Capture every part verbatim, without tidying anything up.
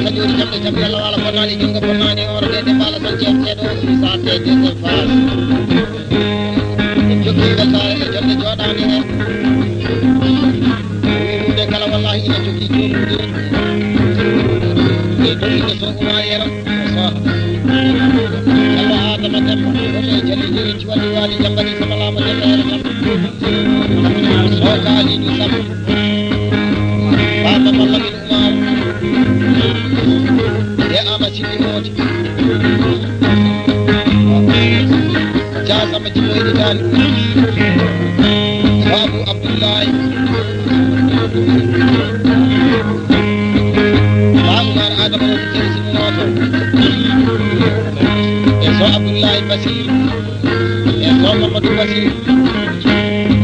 Kajoori jamɗe jam yalla wala bonnaani junngo bonnaani hoore de Demba Alasan ceerteeɗo Issa te deuxième phase. En jokki weltaare e jonde jooɗaande he. Wi'ude kala wallahi ina jokki jooɗude. E dow inde so Umar Yero. Yalla Adama Demba. Woto e jali jiri ci wali wali jambani sama lama jalla Yero. Soka Alidu Sam. Baba Mallamin Umar. E Ama Sidi Modi. Jasama Jibo Iditani. Babu Abdullahi. Ba Umar Adama Robi Jeri Sidi Moto. E so Abdullahi Basir. E so Mamadou Basir.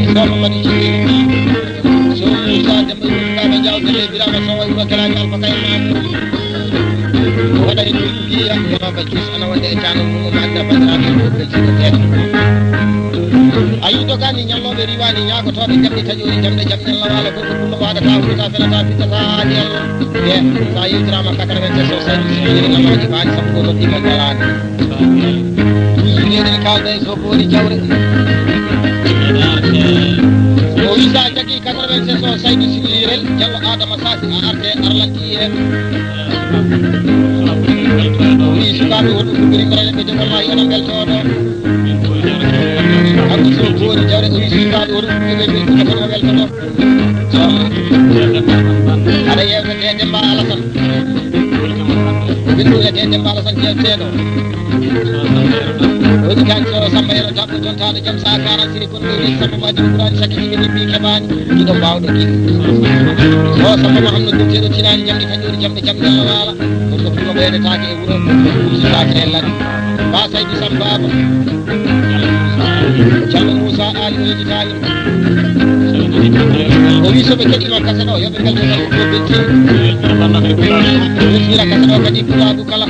E so Mamadou Jibi. So Moussa Demba Ibrahima Diaw Dele Birama Sowa Ibrahima Kalaji Alpha Kayma. Waɗa e ɗum piya yonooɓe jus ana wonde e caanol mum o maɗɗa banndiraaɓe e ɓoggol sino teeɗa. A yii dogani ñallooɓe riwaani ñaagotooɓe jamɗi taƴoori jamɗe jam ñalla waala goɗɗo pullo waɗata hulata felata fittata aadi Allah. Ɓe so a yewtiraama quatre-vingt-seize o saytu si yiri namaaji baani sabu ko noddiima jalaani. Ɗeɗen kaalda e so boori jawre. O wisa jagi quatre-vingt-seize o saytu si yirel jallo Adama sasi a arte arlanti yire. O wi sukaaɓe hoɗum ɗum ɓiri mbaɗa ɓe jom wallahi onon mbeltooɗo. Kanko so boori jawre o wi sukaaɓe hoɗum ɗum ɓe ɓe ɓe weltoto. Aɗa yewta de Demba Alasan. Ko ɓiɗɗo wiyetee Demba Alasan jeewteeɗo. Woni kan so Samba Yero Dabbo jontaaɗo jam sa quarante siri kon ɗo wi Samba Madi Qurani sakki ɗiɗi ɗiɗi keɓaani. Ɗiɗo baawɗo ɗiɗi. So Samba Mahamno gurteeɗo tinaani jamɗi kañoori jamɗe jamɗe Allah waala. Ɗum ɗo fuɗo ɓeydetaake e wuro. Ɗum sitaake e ladde. Ba Saydu Samba Ba. Ceerno Moussa Ali o yejitaali. O wi so ɓe keɗiima kasa ɗo, yo ɓe ngaldo tan ko belti. Weltira kasa ɗo kadi pulaagu kala.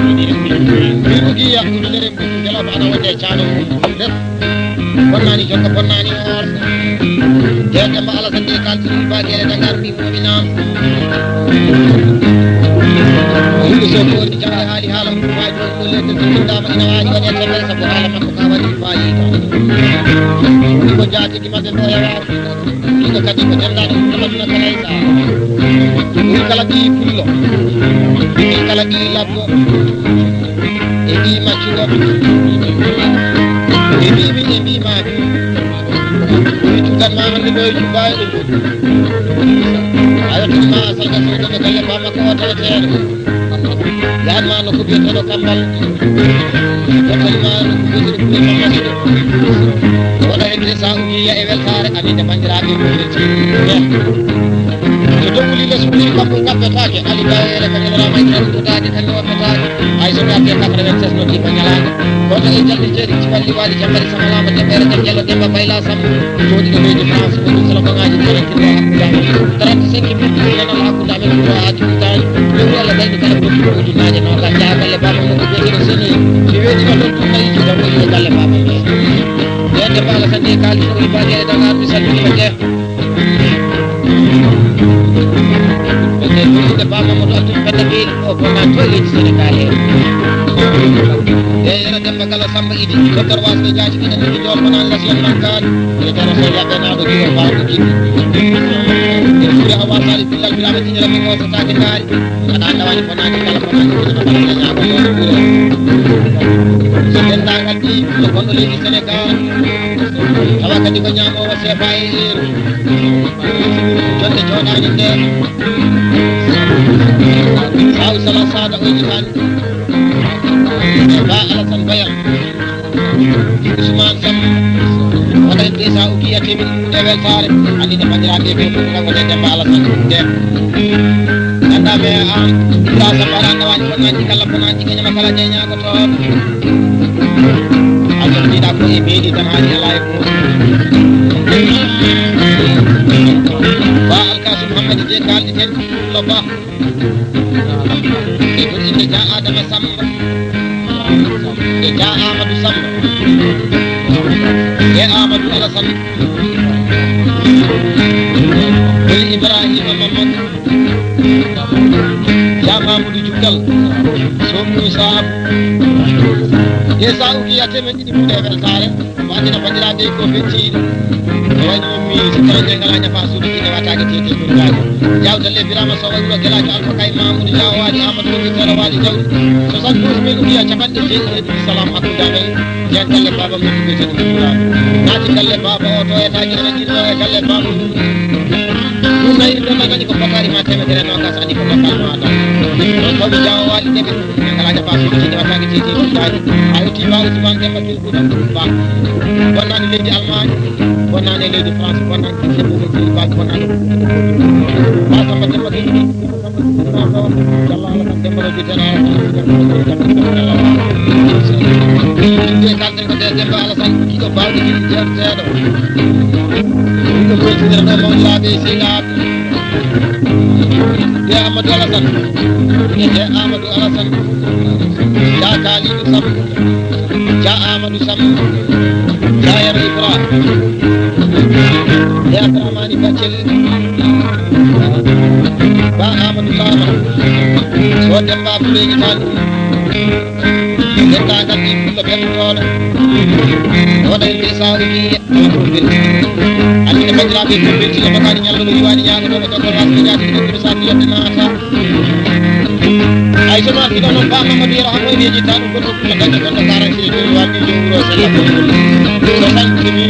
Min ko giya ɗum lere mbuɗu ngelooba ana wonde e caano mum. Bonnaani jonka bonnaani oor. Deer Demba Alasan de kaltini baagere Dakar mbi muminam. Yimɓe so ko woni jaɓde haali haala mum waaji. Ko leydi so tindama ina waaji waɗe temedere sabu haala makko ka waɗi faayiida. Woni ko jaatigi maɓɓe ɗo e waawi. Ɗiɗo kadi ko denndaangal ɗum ɗo Madina Kalaysa. Ɗum kala ɓii pullo. Ɗum kala ɓii labbo. E ɓii maccuɗo. E ɓii min e ɓii maami. Ɗum cuɗan ma hannde ɗo e jubba e ɗum. A yottani ma salga sewdo ɗo galle bamma ko o taweteere. Yahan ma nokku biyeteeɗo Kambal. Waɗani ma nokku biyeteeɗo Kuli Kambal. Waɗa heen de sa ujiya e weltaare, amin e banndiraaɓe ko welti. So doguli les Kuli Kambal kabbetaake, Ali Bayere ka ƴeɓraama e tan tutaade tan o fetaade. Ay so gardé quatre-vingt-seize no ɗi ko ñalaande. Kono e jalɗi jeeɗi ci walli waali jambari sama lama jambere jam yelo Demba Bayla Samb. Jooɗiiɗo leydi France, ko ɗum solo bangaaji ɗi rentino hakkunde amen. Trente-cinq minutes nenal hakkunde amen ko haa tiwtaani. Lewru Allah dayni kala ko ɗum ko ujunnaaje noogas. Yaha galle baaba mum ko biyeteeɗo Senoyi. Si weeɗiima toon tun nayi ci tan ko yiɗo galle baaba mum. Yeedde Baala Sannde e kaalis o ibbaade e Dakar, mi salmini ɓe de. Ɓe de ɗum inde baaba mum to Abdoul Penda Bey. O bonna to leydi Senegal he. E yero Demba Galo Samba Idi, docteur Wasɓe Jaati, ina ɗum ɗo bonani nation mankaani. E tara so yaɓɓe naɗo jiwo bawɗo jibi. E fuure o wasali billal biraɓe tinira min o so taade ngaari. Aɗa anda wani bonani kala bonani ko no bonani ñaama ko fuure. So dendagal ɗi ko bonno leydi Senegal. Tawa kadi ko ñaamo o sefa e yeru. Jonde jooɗaani nde. Saw sala sada o yiɗi tan. E ba Alasan Bayal. Ousmane Sam. Wala en desa o giya temin e weltare. Andi de bandiraɓe be ko ngam wala Demba Alasan de. Ganda me an ita sa bara na wani ko nanji kala ko nanji kenya makala jenya ko to. Ajo dida ko e be di tan hali ala e ko. Ba Alkasim Muhammad de kaldi ten lo ba. E ko inde Dia Adama Samba. E Dia Amadou Samba. E Amadou Alassane. E Ibrahima Mamadou. Mamadou Jugal, Somu Sabu. Ye sa uki ya temen ɗiɗi mbuɗe weltaare. Ko adina banndiraaɓe ko fecciiɗo. Ko wayno ummi si tawi nde ngalaa ñafa suudu ɗi newataake tete ɗum gaaki. Jawta le Birama Sow e wuro Gelaajo Alfa Kay Mamoudou Diaw waali Amadou Rogi Sera waali jawdi. Soixante-douze mille ukiya capanɗe jeeɗiɗi e ɗiɗi salam hakkunde amen. Nden galle baaba mum ɗum wiyetee ɗum Fulaaɓe. Naati galle baaba o to etaji ene ɗiɗo e galle baaba mum. Ɗum nayi ɗum ɗon nani ko bakari ma temedere nogas ani ko bakari ma adam. Ɗon tawi Diaw waali deɓe. Alaaji Abbas Sow tigi wataaki tigi ɗum daari. A yetti ba Ousmane Demba Gil Gouda ba. Bonnani leydi Allemagne, bonnani leydi France, bonnani Gil Gouda, bonnani. Ba Samba Demba Gil Gouda. Yalla Allah tan Demba Gil Gouda. Inde kalten ko de Demba Alassane, ɗiɗo bawɗe ɗiɗi jeerteeɗo. Ɗiɗo moytindira ɗo mawlaaɓe e sehilaaɓe. Ya Amadou Alassane. Ya Amadou Alassane. Ya Kalidou Samb. Ya Amadou Samb. Ya Yero Ibra. Ya Abdourahmane Bathily. Ba Amadou Lama. So Demba Abdoulaye Tall. Dendagal ɗi pullo ɓerɗotooɗo. Waɗa heen nde saaruji. Almine banndiraaɓe ko belti e bakaani ñalluɗo yiwaani ñaagotoɓe dokkol asɓe jaati ɗo ɗum sati yonde naata. Ay so ma fiɗo noon ba Mamadou Yero Hamoy weji tan ko ɗum ko dañi ɗon ɗo garanti e jooni waɗi joom wuro sella ko ɗum. Ɗum ɗo tan ɗumi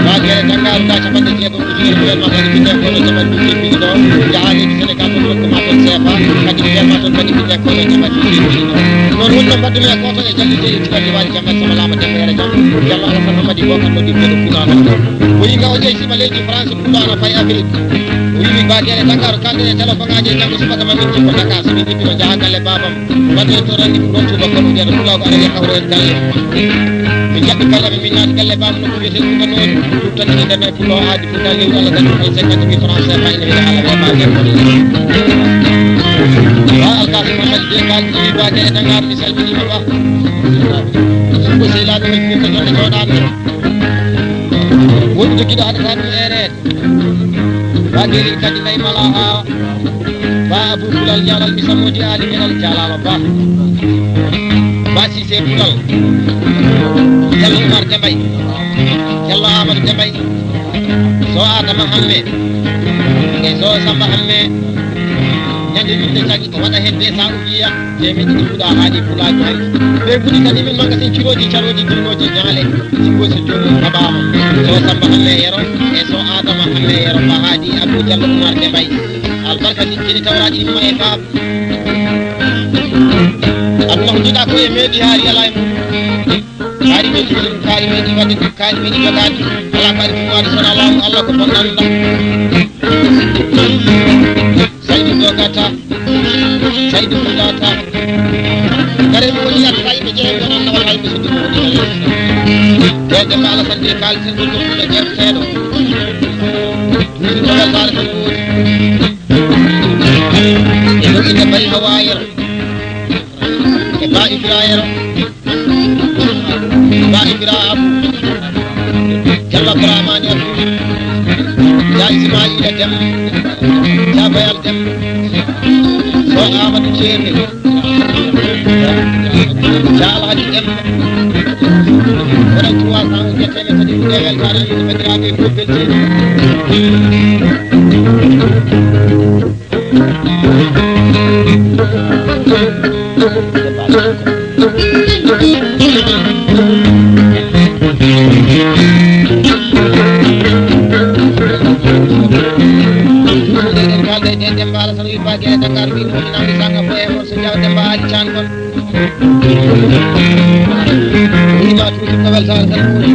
ba gere Dakar ga capanɗe jeegom ujunere ko ɓen ma kadi binde ko no jaman ɗum jebbi ɗo jahaaleji Sénégal ɗo ɗo ma ɗon sefa kadi ɓen ma ɗon kadi binde ko no jaman ɗum jebbi ɗo. Noon wonno mbaɗɗumi e koto e jallije e cuɓaɗe waɗi Sama lama debbo yere jam. Yalla Alassane Hamadi Bokar no dibbo ɗum ɗum ɗon. O yi nga o jeyi sima leydi France ɗum ɗon o fayi Afrique. O yi mi bagere Dakar kalde e téléphone aji e janngo subaka ma min jikko Dakar so min jippi o jaha galle babam. Mbaɗe to randi ɗum ɗon suba kono jeeɗo pulago ara ye kawro en galle. Min jaɓɓi kala min min naati galle babam no ko wiyete ɗum ɗon ɗum tan ene nder nayi pulo aadi ɗum ɗon lewru Allah tan kala cinquante mille francs C F A ene wiyete haala wiya bagere. Ba alkasi Mamadou Dieng Kal ɗi bagere Dakar mi salminima ba. Ko sehilaaɓe men min ko jonde jooɗaanno. Wonɓe jogiiɗo haɗata ɗum eereede. Ba Gelil kadi nayi mala haa. Ba Abou Kulal Jaaral mi sammoji aali Gelal Jaalaama ba. Ba Sise Kulal. Jallo Umar Dembay. Jallo Amadou Dembay. So Adama Hamme. E so Samba Hamme. Ñande min de tagi ko waɗa hedde sa ujiya. Teemeɗɗe ɗi puɗa haaɗi pulaaji hari. Ɓe puɗi kadi min magasin cirooji carooji gilnooji ñaale. Singo so joomum kaɓaama. So Samba Hamme Yero e so Adama Hamme Yero ba haaɗi Abdou Diallo Umar de Mbaye. Albarka ni kini tawraji himma e baaba. Aduna ko jiɗa ko e meeɗi haari ala e mum. Kaari meeɗi kaari meeɗi wadde kaari meeɗi jogaani. Ala kaari ɗum waɗi sona laamu Allah ko bonnan ɗam. Saydi jogata. Saydi wulata. Kare mo woni yata kay ɓe jeeya wona nawata ɓe suddi mo woni. Te de mala sande kal sen ko ko jeeteɗo. Ni ko dal sare ko. E ko ina bari hawayero. E ba Ibrahim. Ba Ibra Abu. Jalla Brahmani Abu. Ya Ismaila Dem. Ya Bayal Dem. So Amadou Ceerni. Ya Alhaji Dem. Wona trois cent o jettene kadi ko weltaare yimɓe bandiraɓe ko belti. Kalde e Demba Alassane Wibage e Dakar, min woni namdi sanga ko e morso Jaw Demba Ali Can kon. Ima tuuti ko weltaare tan woni.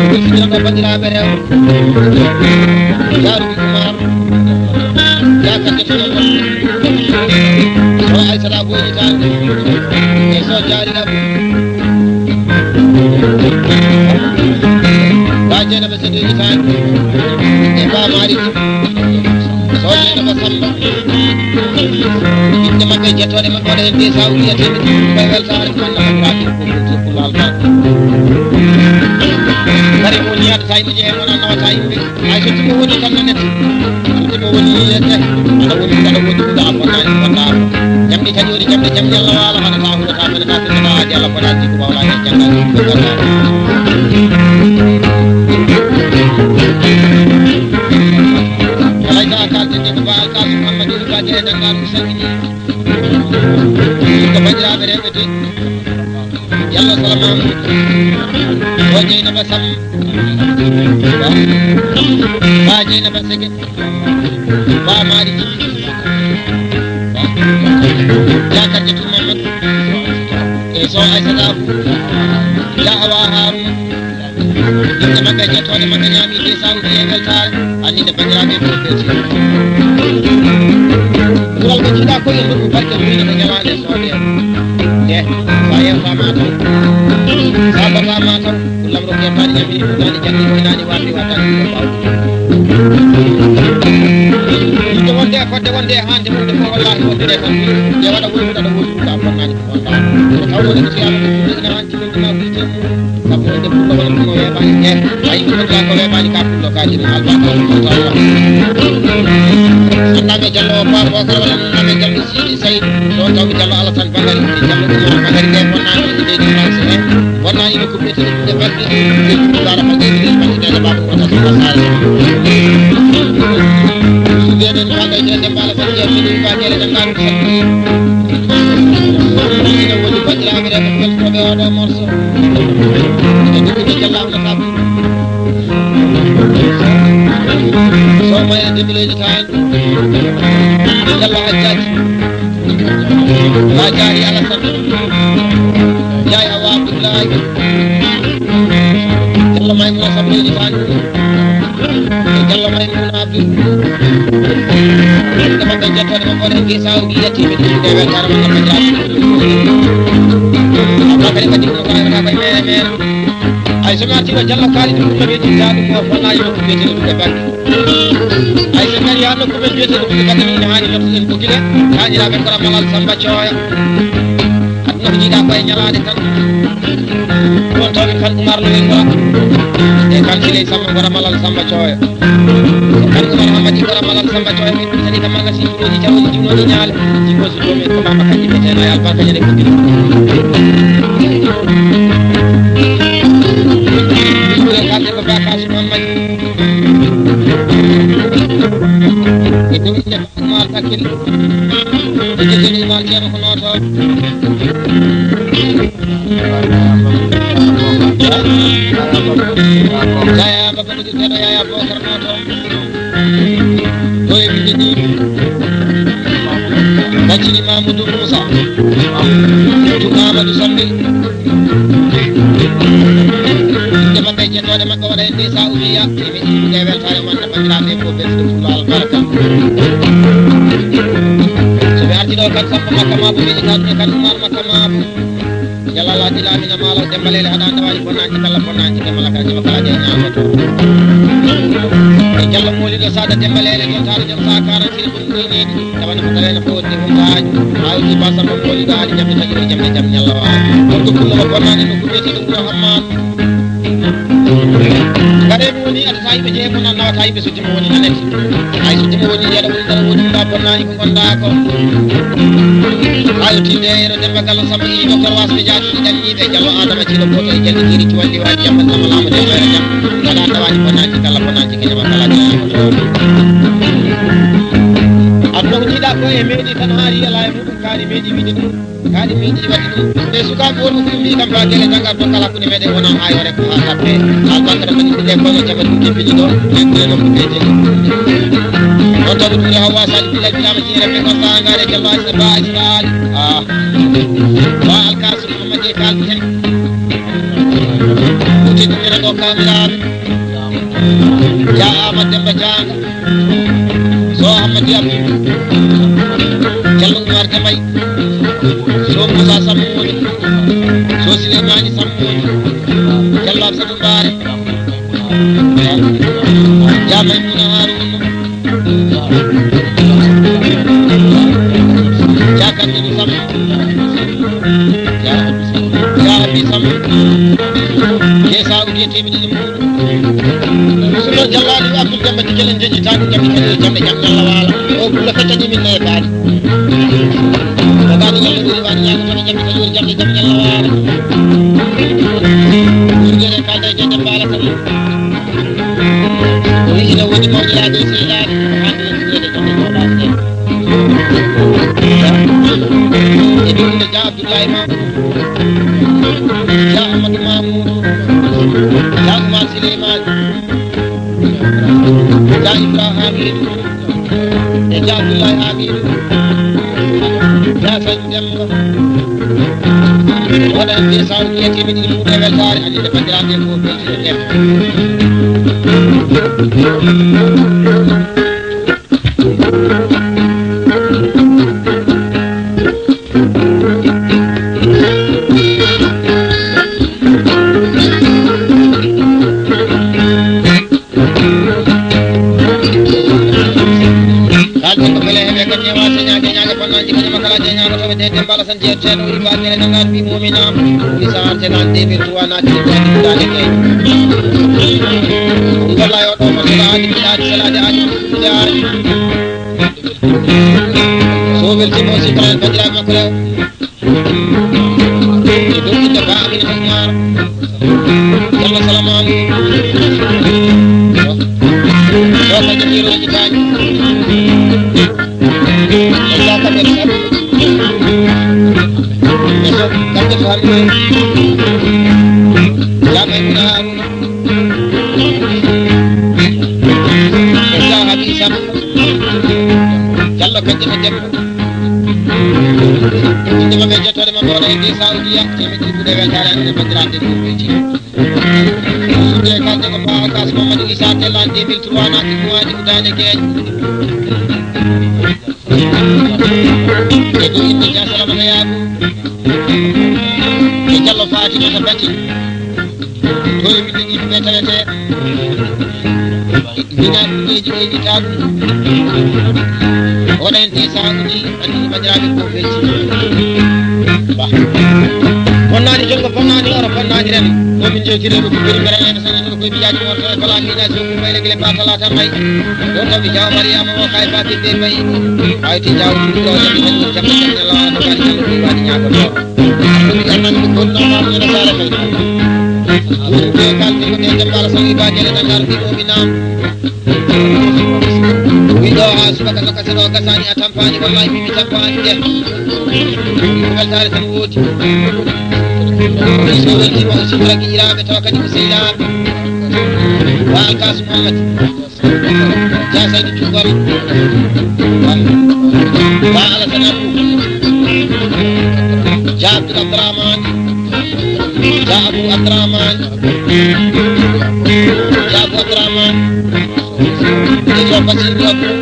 Welsinirano banndiraaɓe rewɓe. Yaarude Umar. Yaaka Jatino. O Aysata Boyitaande. E so jaari ɗam. Ba Jeynaba Sidi Itaande. E Ba Mari. So Jeynaba Samba. Inde maɓɓe, jettooɗe maɓɓe, waɗa heen de sa wiyatee ɓe koye weltaare ko Allah haɓɓiraaki ko ko jokku laaltaako. Kare mo woni yaade sa yimɓe jeehe mon, a nawata yimɓe. Hay so tuma woni tan nanete. So tuma Yiyete, aɗa woni, aɗa woni, ɗa a bonnaani, bonnaama. Jamɗi taƴoori, jamɗi, jamɗi, Allah waala, haɗata, huɗata, menata, fitata, haadi Allah bonnaani, ko wawla, e janngal, ko gannda. Alayka, a kalde, de, ko ba, alkasu, Muhammadu, ba, de, danngal, ko salmini. Ko banndiraaɓe rewɓe de. Yalla salama. Ko Jeynaba Sam. Ba Jeynaba Sege. Ba Maari Jibi. Ba. Ya Karjatu Mamadou. E so Aysata Abu. Ya Awa Haruna. Yimɓe maɓɓe, jettooɗe maɓɓe ñaami de sawdi e weltaare, anni nde banndiraaɓe mum ɓe ci. Ɓural ko jiɗa ko e nduɗu barke muyna ko ñalaande soode. De, sa yewtama taw. Sa batama taw, ko lamro ke taani ñami, ko taani jangi, ko taani warde, wa taani ko bawde. Yimɓe wonde e fodde wonde e hande wonde ko wallahi wonde tan. Nde waɗa woni, waɗa woni, ka bonnani ko wonda. Ko tawde ko siyaama ko ina hanti. Sabu eɗen pullo wala ko weeɓaani he. Ayi, ko wonta ko weeɓaani ka pullo ka jina albarka ko wonta Allah. Annaaɓe Jallo o Ba Bokar wala annaaɓe Jallo Sidi Sayd. Ɗon tawɓe Jallo Allah tan bagari. Jallo ɗum o bagari nde bonnaani ko leydi France he. Bonnaani no ko ɓe tiri ɓe bagari. Ɓe ɗum dara bagari ɓe bagari nde babu ko tan ko sare. Suudeɗen ka ɓe jende mbala fati e fili bagere ɗen ngaru. Ina woni banndiraaɓe rewɓe ɓe weltooɓe oo ɗoo morso. Ina ɗuɗɗi ɓe jallaaɓe no kaɓi. Sooma e debleeji taani. Ɓe jalla hajjaaji. Maa jaari Alasan. Njaay Awa Abdullaahi. Jallo Maymuna sableeji taani. E Jallo Maymuna Abdul. Inde maɓɓe jettoode maɓɓe waɗa e Saudi yettiiɓe ɗum e weltaare maɓɓe ko jaati. Abba kadi ko ɗum ko wayata koye mere mere. Ay so mi artii ɗo Jallo Kaali ɗum ɗum ɓe ƴitta ɗum ko fonna yo ɗum ɓe ɗum ɓe banndi. Ay so mi ari haa nokku men wiyetee ɗum ɓe banndi ina haani yettude ko gila. Kaaniraaɓe ko Ramalal Samba Cooya. Aduna ko jiiɗa ko e ñalaande tan. Ɗon tawmi kan Umar Lo en Ngora. E kan Siley Samba Ngora Malal Samba Cooya. Kan Umar Hamadi Ngora Malal Samba Cooya. Kadi kam magasin juuɗooji jawɗi juuɗooji ñaale. Jigo su ɗo men ko mama kanji ɓe tena e albarka ñande ko gila. Juuɗe kalde ko Bakaji Mamadi. E ɗum inde Umar Bakil. Inde Umar Ceerno ko nooto. Yaya Baba Mudu Ceerno Yaya Bokar nooto. Ɗo e binde ni. Bacini Mamadou Moussa. Tuma Amadou Sambi. Inde maɓɓe e jettooɗe maɓɓe waɗa e ndesa umiya. Ɓe ɓe weltaare man. Banndiraaɓe ko ɓesɗo fulo albarka. So ɓe arti ɗo kan Samba Makka Maabo, ɓe ita ɗum e kan Umar Makka Maabo. Jalal Haji Lamina Maalo Demba Leele haɗa anda waɗi bonnaaji kala bonnaaji ke mala kala jama kala de ñaagoto. E Jallo Moliɗo Sada Demba Leele ɗon taaro jom sa quarante ɗum ni ni. Tawana ko tawena fof de ɗum haaju. Awdi ba Samba Moliɗo haali jamde taƴi jamde jam ñalla waawi. Wonko ɗum no bonnaaji no ko ɓeyti ɗum ɗo Hammaat. Gaɗe mo woni adata yimɓe jeeyi mo nan nawata yimɓe sujji mo woni nanete. Ay sujji mo woni yeɗa woni dara woni ɗa bonnani ko gonda ko. Ayo tinde yeɗo Demba Gallo Samba yi docteur Wasɓe Jaati ɗi ɗanniɓe Jallo Adama Ciɗo Boto e Jallo Jiri Cuwalli Waji Jamba Samba Lama Demba Yeɗo Jam. Kala anda waji bonnaki kala bonnaki ke jama kala jama. Aduna ko jiiɗa ko e meɗi tan haari ala e muɗum kaari meɗi wiide ɗum. Kaali miiji waɗi ɗum. Ɓe sukaaɓe worɓe ko ɗum mbii kam, ba gele janngal ɗon kala hakkunde meɗen wona haa yoore ko haa tappe. Haa bakkata kadi ɗe kono jaɓa ɗum jebbiɗi ɗo. Ɓe ɗe ɗon ko ɓeyde. Ɗon tawi ɗum yo Hawwa Sali Bilal Bilama Jiire ɓe ɗon sahaa ngaare Jallo Aysata Ba Aysata Ali. Ah. Ba Alkasim Muhammad e kaaldi hen. Ɗum te ɗum ene ɗo kaamiraaɓe. Ya Aamadu Demba Jaanga, so Aamadu Abdu, Jallo Umar Jamay, so Muusa Sammuude, so Sileymaani Sammuude, Jallo Absatu Mbaare, ya Maymuna Haaruuna, ya Kamilu Sammuude, ya Abi Sammuude, ya Abi Sammuude, ke sa udiye temedde ɗiɗi. Ɗum ɗo Jallaaɗo Abdul Demba Digel en njeñi Baɗi jamɗe kajoori, jamɗe jam, Ñalla Waalo. O Pullo feccani min no e baɗi. O baɗi Ñalla Ɓuri, baɗi Ñaago, jamɗe jamɗe kajoori, jamɗe jam, Ñalla Waalo. Ɓurgere kalde je Demba Alassane. O wi'i ina woodi mawɗi laabi e sehilaaɓe, ko hannde en ɓurgere jamɗe jooɗaade ɗen. E ɗum ne Dia Abdoulaye Mamoudou, Dia Amadou Mamoudou, Dia Oumar Souleymane, Dia Ibrahima Hamidou, e Dia Abdoulaye Hamidou, Dia Saydou Demba. Waɗa heen ndeysaan, ƴetti men ɗi mbuuɗe weltaare, anndi nde banndiraaɓe fof beltiiɗo en. Kalɗen ko bele heɓe ko ƴeewa señaaɓe ñaaga fannaaji ko ƴama kala je ñaaga to ɓe de Demba Alassane Jeeri Ceerno Wuli Ba Kere Nangar ɓi Muminam. Wuli Saar Ceerno deux mille trois naati ko adi ko daade ke. Ɗum walla yo ɗo mo sala adi ko daade sala adi adi ko daade. So weltiima aussi ko banndiraaɓe makko rew. E dow innde Ba Aminata Umar. Yalla salamaani. Ɗo ko Jamiiru Wajitaani. E Jaka Ɓe Sab. E so kamɓe to hannde. Jaka Ibn Haruna. E Jaka Abi Sab. Jallo Kajjata Demba. Innde maɓɓe e jettode maɓɓe waɗa e deux cent ujiya, teemedde ɗiɗi ɓuuɗe weltaare, anndi banndiraaɓe ɗum weyti. Suuɗe kalde ko Ba Alkas Mamadou Issa Tella en deux mille trois naati Muwaadi Udaane Geeñ. E ɗo innde Dia Salamata Yaagu. E Jallo Fatimata Bati. To e winde yimɓe tawete. Mbina ɗum ɓeeji ɓeeji tagu. Oɗa hen te saabuji. Anndi banndiraaɓe ko welti. Ba. Bonnaani jonngo, bonnaani oro, bonnaani rem. Ɗo min njewtiri ɗo ko ɓuri mbere en saña ɗo koye mbiyaji worto e bala mbina so ko mayre gile ba talata may. Ɗo tawi jaw Mariama o kay ba binde may. Ayti jaw ɗo tawi jaw jaɓɓe jaɓɓe lawa no bari kan ko wadi ñaago ɗo. Ɗum annan ko bonno ma ko ene sara kay. Ɗum ko kalde ko de jambal so iba gele dangar fi mu'mina. Wiɗo ha subaka no kasano gasani a tampani wallahi mi tampani de. Ɗum ko weltaare tan woodi. So weltima o sifra giƴiraaɓe tawa kadi ko sehilaaɓe. Wa Alkasu Muhammad. Dia Saydou Thioubal. Ba Alassane Abou. Dia Abdoul Abdourahmane. Dia Abou Abdourahmane. Dia Abou Abdourahmane. Dia Basirou Abou.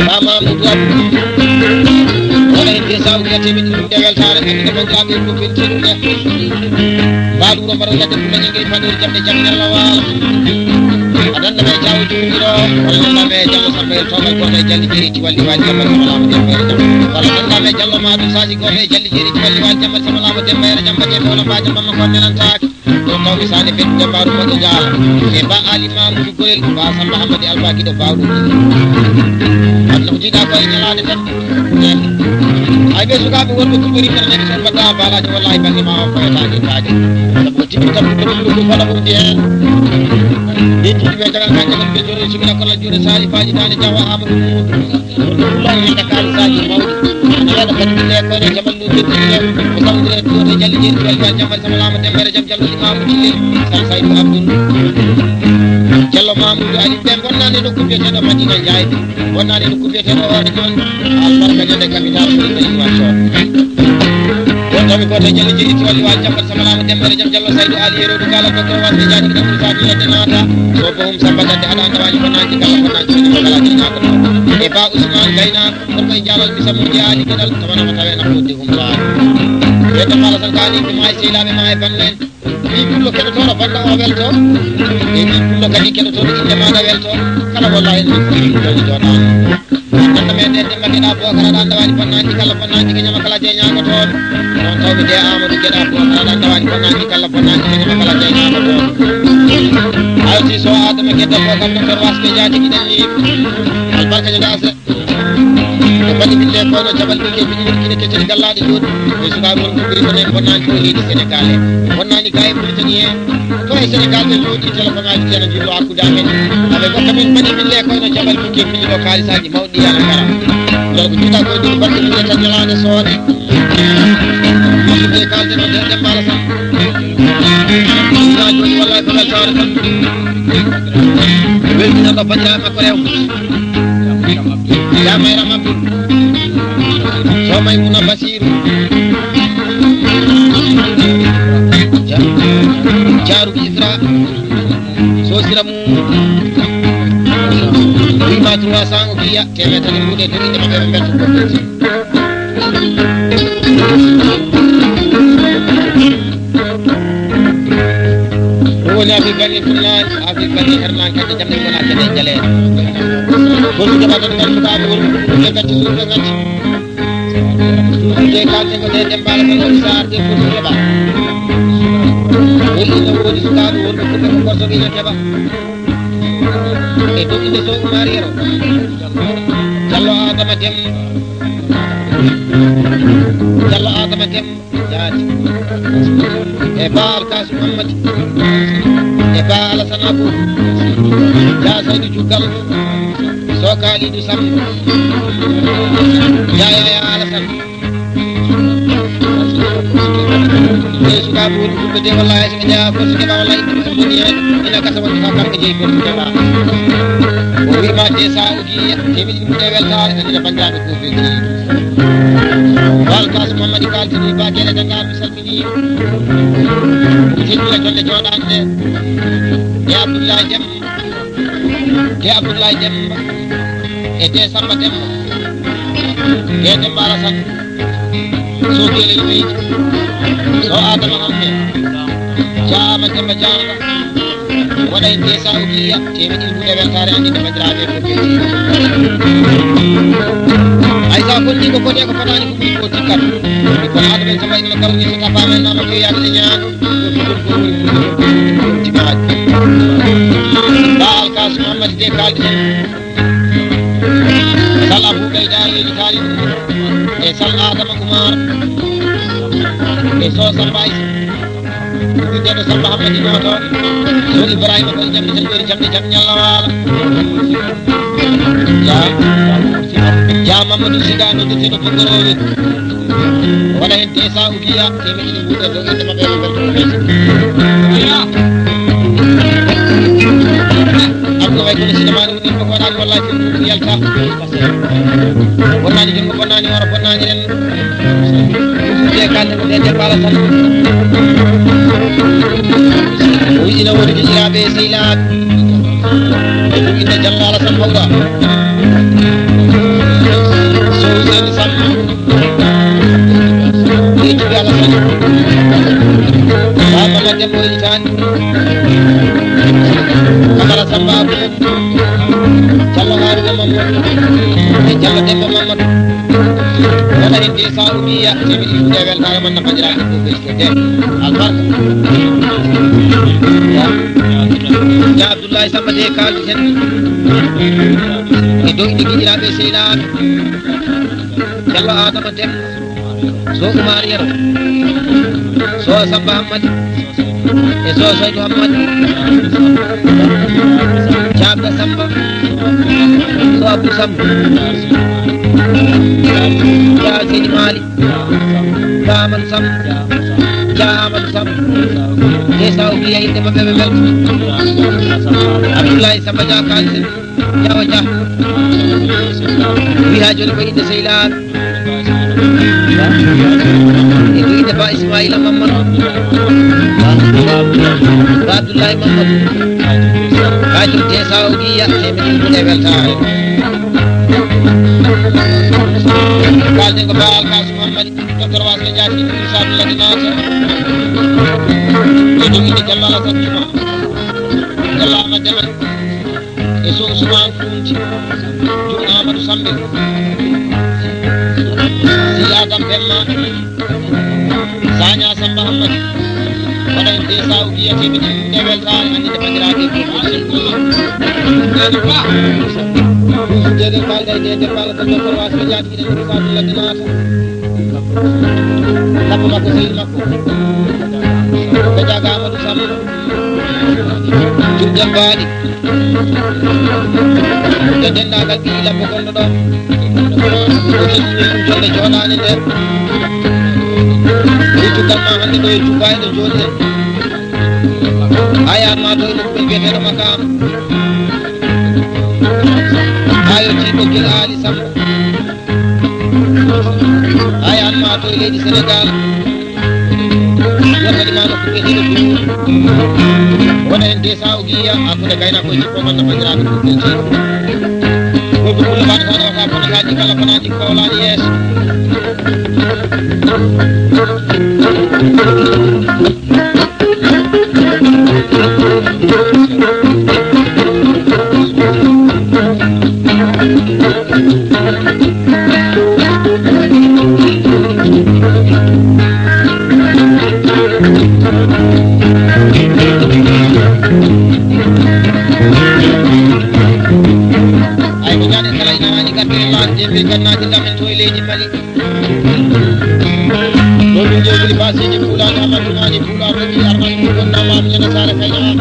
Ba Mamoudou Abou. Wala en desa o wiyatemi ɗum de weltaare, ɓe ko banndiraaɓe ko beltiiɗum de. Mbaɗo wuro mbaɗo ladde Pullo Ñanngiri Fadoori jamɗe jam Ñalla Waalo. Aɗa annda ɓe jaawo jumɗiro, walla annda ɓe Jallo Samba El Togal gooto e Jalli Jeeri Tiwalli Waali Jamma Sama Laamu Demba Yero Jamma. Walla annda ɓe Jallo Maadou Saasi gooto e Jalli Jeeri Tiwalli Waali Jamma Sama Laamu Demba Yero Jamma Demba wala Mbaajam Bamma ko nelantaake. Ɗo tawɓe Saane Fedde Dembaaru Moƴƴo Jaara. E Ba Ali Mamoudou Gorel, Ba Samba Hammadi Alba Giɗo Bawɗo. Wadde ko jiiɗa ko e ñalaande tan. Ay ɓe sukaaɓe wonɓe kulɓe rimmata nani tan mbaɗa baalaaji wallahi bannge ma o koyataake kaaje. Sabu ko timmi tan ko ɗum ɗum fala ɓurdi heen. Ɓe jiiɗi ɓe jagan kaaje tan ɓe joni sumina kono joni sali faaji daande jawa Amadou Mamoudou. Ɗum ɗum law heen ka kaalisaaji mawɗi. Ana waɗa kadi ɓe koyre jaman ɗum ɓe ɗiɗi ɗo. Ko sawndire ɗo to Jalli Jeeri Tiwalli Waali Jamma Sama Laamu Dembere Jam Jallo Limaamu Jilli, Sal Saydu Abdul, Jallo Mamudu Ali, ɓe bonnaani nokku biyeteeɗo Madina Njaay, bonnaani nokku biyeteeɗo Hoore Jon, albarka ñande capital ko ina iwa coot. Wontoɓe gooto e Jalli Jeeri Tiwalli Waali Jammat Sama Laamu Dembere Jam Jallo Saydu Ali Yerodu Gala Docteur Wande Jaaji Kiɗa Ɓuri Saatu Ladde Naata, so bohum Samba Gadde Aɗa Annda Waaji Bonnaanji Kala Bonnaanji Kala Bonnaanji Kala. E Ba Ousmane Gayna. Kono koye jaalal mi sammude aadi geɗal, tawana ko tawe na fodde humtaade. Yedde mala tan kaani ko maayi sehilaaɓe ma e banndum en. Wi pullo keɗotooɗo bannda o welto. E wi pullo kadi keɗotooɗo innde maaɗa welto. Kala walla heen min foti ɗum ɗon jooɗaani. Annda men nden Demba Geɗa Bookara ɗan dawani bonnaaji kala bonnaaji ko ñama kala je ñaago toon. Noon tawɓe de Amadou Geɗa Bookara ɗan dawani bonnaaji kala bonnaaji ko ñama kala je ñaago toon. Ay Asiiso Adama Gedda ko kam docteur Wasɓe Jaati giɗen ni. Albarka ñande asre. Ɓe mbaɗi bille kono caɓal ɓikke ɓiɗi woni kine kecceli gallaaɗe jooɗi. Ɓe sukaaɓe won ko ɓuri ko nen bonnaani ko leydi Sénégal he. Bonnaani ga e Mauritanie he. To e Sénégal ɓe jooɗi téléphone aji ɓe no njillo hakkude amen. Aɓe gokka min mbaɗi bille kono caɓal ɓikke ɓiɗi ɗo kaalisaaji mawɗi ana ngara. Ɗo ko juuta ko ɗum baɗɗe bille tan ñalaande soode. Yimɓe kalde no nder Demba Alassane. Ina joni wallahi ko weltaare tan. Weltinanɗo banndiraaɓe makko rewɓe. Ya Mayram Abdul. So Maymuna Basiru. Ja-, Jaaru Isra. So Sira mum. Wima trois cents o wiya teemeɗe tati mbuɗe dow inde maɓɓe ɓe mbelto ko. Ɗum woni affaire galle funnaani, affaire galle hernaan kadi jamɗe wona kene jaleeɗe. Ko ɗum jaɓa tan ngal sukaaɓe woni ɗum ɓe gacci suuɗe gacci. Ɗum de kalten ko de Demba Alassane woni Saar de ko ɗum jaɓa. Woni ina woodi sukaaɓe wonɓe fulɓe ko korsoɓe ina keɓa. E dow inde Sow Umar Yero. Jallo Adama Dem. Jallo Adama Dem. Jaati. E Ba Alkasu Muhammad. E Ba Alasan Abu. Ja Saydu Juggal. So Kalidu Sam. Ja Yaya Alasan. E sukaaɓe woni fulɓe de, wallahi, so ɓe njeyaa force keɓa, wallahi, ɗum ɗum woni heen. Ina gasa wonde taw kamɓe jeyi force keɓa. O wiima de sa uji, teɓi ɗum ɗe weltaare, ina banndiraaɓe fof ɓe jeyi. Wal kas Mamadi Kal tini ba gele dannga, mi salmini. Ɗum teddina jonde jooɗaande de. De Abdoulaye Dem. De Abdoulaye Demba e de Samba Demba. De Demba Alassane. So Gele Ibrahima. So Adama Hambe. Jaama Demba Jaama. Waɗa en de sa ujiya. Teemeɗɗe ɗiɗi mbuɗe weltaare anndi nde banndiraaɓe ko Gele. Ay sa fonni ko kote ko fotaani ko ɓuri ko tikkat. Ɓikkon Adama en so mbayno no garni so tapaama en nama ko yaade ñaano. Ba Alkasu Muhammad de kaldi. Sal Abu Bayda e Itali. E Sal Adama Umar. E so Samba Isa. Ɗum de no Samba Hammadi Noto. So Ibrahima ko jamdi tan woni jamdi jam ñalla waala. Ya. Ya Mamadou Siga no jottino Bongorowit. Waɗa heen de sa ujiya, teemeɗɗe ɗiɗi mbuɗe dow inde maɓɓe no mbelto ko ɓeyta. Abdoulaye Kono Sinemani woni ko waɗaani wallahi ko ɗum yalta. Bonnaani junngo, bonnaani hoore, bonnaani renndo. Ɗum de kalde ko de Demba Alassane. O wiyi ina woodi giƴiraaɓe e sehlaaɓe. E ɗum inde Jallo Alassane Mawɗa. So Ousseynou Samb. Ɓe jibi Alassane. Baba Madembo Itani. Kamara Samba Abou. Jallo Haruna Mamadou. E Jallo Demba Mamadou. Wala hende sa umiya. Teɓi ɗi ɗe weltaare mon na banndiraaɓe fof ɓe. Albarka. Ya. Ya Abdoulaye Samba de kaldi ten. E dow inde giɗiraaɓe sehlaaɓe. Jallo Adama Dem. So Oumar Yero. So Samba Hammadi. E so Saydu Hammadi. Caabda Samba. So Abdou Samba. Ya Seydi Mali. Ba Amadou Samb. Dia Amadou Samb. Te sa o wiya inde maɓɓe ɓe mbelta. Abdoulaye Samba Dia Kalisi. Jawa Dia. Wiya joni ko inde sehlaaɓe. E ko inde Ba Ismaila Mamadou. Ba Abdoulaye Mamadou. Kay ɗum te sa o wiya temeɗɗe ɗiɗi e weltaare. Kalden ko Ba Alkasu Mamadou. Docteur Wasɓe Jaati, Idrissa Abdoulaye Naata. E ɗum inde Jallo Alassane Juma. Jallo Amadou Demal. E so Ousmane Kounti. Jum Amadou Sambe. Si Adam Bemma. Sagna Samba Hammadi. Waɗa en de sa o wiya temeɗɗe ɗiɗi e weltaare anndi nde banndiraaɓe fof. Ba. Ɗum suddeede kaalda e nde nder kala ko docteur Wasɓe jaati ina ɗum faatu ladde naata. Lappo makko sehil makko. Ɓe jaaga Amadou Samb. Jurjam baali. E denndaangal ɓiyi labbo gonɗo ɗo. O jejjini ɗum jonde jooɗaani nder. Wittugal ma hannde ɗo e Touba eɗen jooɗi en. Ayaan ma to e nokku men biyeteeɗo Makam. Ayo jiiɗo Gil Aali Samb. Ayaan ma to e leydi Senegal. Yewtani ma nokku biyeteeɗo Duur. Wona en desa o giya hakkunde gaynako e jippo man no bandiraɓe ɗum ɓe jeeyi. Ko ɗum ɗum mbaɗata ɗo ka kono kaji kala konaji ko walaani yeeso. Ay ko ñande kala ina hani garde e laande ɓe gannaaji lamen to e leydi Mali. Ɗo min jewtiri Faasiiji Fuulaaji Amadou Maani Fuulaaɗo ɓii Armani Fuuɗon Namaam ñande Saare Kayna.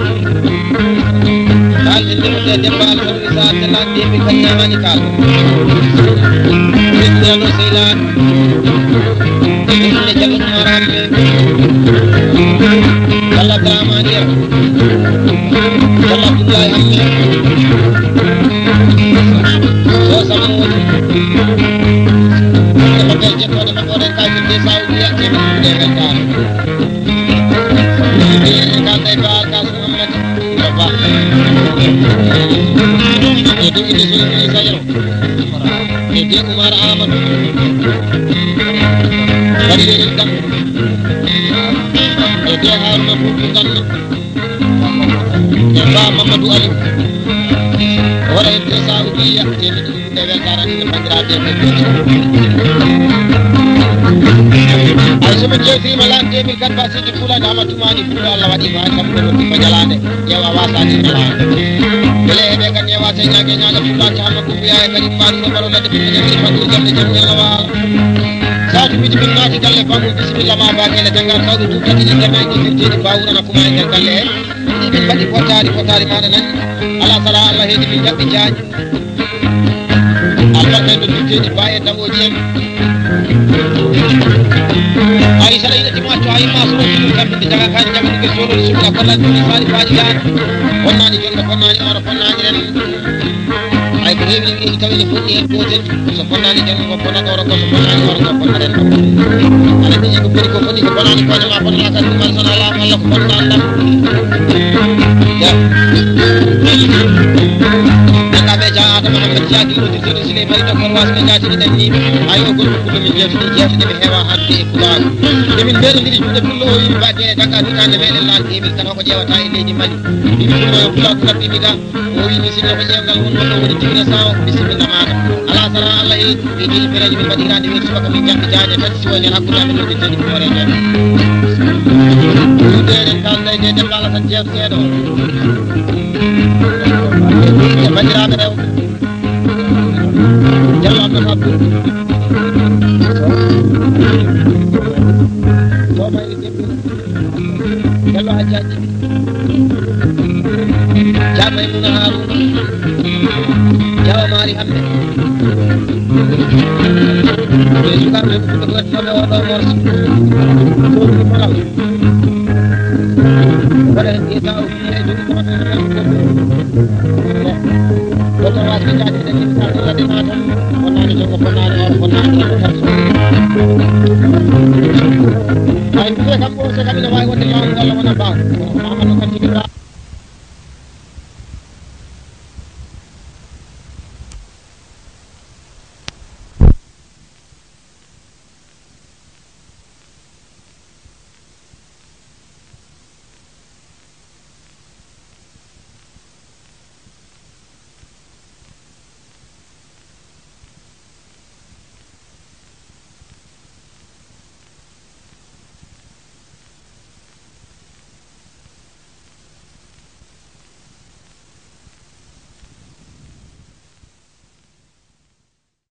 Kaalɗen nde wonde Demba Alassane Wisa Abdallah Demi Kayna Maani Kaal. Président ɗo Seylaan. Ɓe inde Jallo Umar Hamɓe. Jallo Abdourahmane Yer. Jallo Abdoulaye Hamɓe. So Samuudu. Ɓe hotel jettoɗe maɓɓe oɗen kayfirde Saudi yalti e weltaare. Ɓe kalda e Ba Alkas Muhammad Ba. E dow inde Soleimani Sayro. E de Umar Amadou. Kadi ɓe en ɗam. E de Haruna Bubu Ganno. E Ba Mamadou Aliou. Wala en de Saudi yalti e nde weltaare ande banndiraaɓe e ɓe. Ay, so min jeewtiima l'an deux mille quatre, Ba Seydi Fuula Daama Tumaani Fuula, Allah waɗi ma kam ko rokki ma jalaande, ƴeewa waasaani jalaande. Mbele eɓe gannde e waasa e ñaage ñaaga Fuula, Caama Kumbiya e Karim Ba, ɗum ɗo mbaɗo ladde ɓe ñande faggude jam e jam ñalla waala. Saatu midi min naati galle Bambo, bisimilla ma Ba Kele Dangar, sawɗo tuuta ɗiɗi ndema e ɗi firteeɗi Ba wurana kuma e nder galle he. Ɗi min mbaɗi pottaari, pottaari maaɗa nani. Alaa salaa Allah heedi min jaɓɓi jaañ. Albarka en ɗo dutteeɗi Ba e dawooji en. Ay sara ina timo acco ay ma soro ɗum kam ɗum jaga kan jaga ɗum soro ɗum sumna kolla ɗum sari faji dan. Wonnani jonɗo wonnani oro wonnani ren. Ay ko heewi ni tawi ne fuɗɗi heen gootel. So bonnaani janngo ko bonna ɗooro ko, so bonnaani hoore ko bonna renndo. Aɗa miiji ko boni ko foti ko bonaani koñe ma, bonnata ka ɗum man sona laamu Allah ko bonna Allah. Ya. Nanga ɓe ja Adama Ahmed Diagne, ɗo dirteɗo Sile Mari Doktor Wasɓe Jaatigi ɗen ni, ay o gol ko min jeewtidi, jeewtidi ɓe heewa hannde e Pulaagu. Nde min mbeɗondiri juuɗe pullo o yimɓe baɗde e dagga dutande meɗen laal e min tan hoko ƴeewata e leydi Mali. Yimɓe pullo yo Pulaagu ngabbi mi ga. O wi mi sinno ko ƴeewgal won ɗo woni jibina sawo, bisimilla maɗa. Ala sara Allah e ɓe jeyi pereji min mbaɗi hirande weeru subaka min jaɓɓi jaañe tati si woni hakkude amin woni jeni hoore jaañe. Ɗum de eɗen kalda e nde debbo Allah tan jeewteteɗo. E bandiraɓe rewɓe. Jallo Abdou Abdou. Sooma e debbo. Jallo Hajjaaji. Jaama e Muna Haruna. Jawa Maari Hamɓe. Ɓe sukaaɓe ɓe ko waɗi fooɓe oɗo morso. Fooɗi Malal. Waɗa heen Isa o fii e jogi ko waɗa heen ko. Ko ko waɗi jaade de min sa ko lade ma tan. Bonnaani jogo bonnaani oro bonnaani jogo tan. Ay, mbiye kam ko se kam ina waawi wonde laamu walla wona baaw. Kono Amadou Kadi Ba.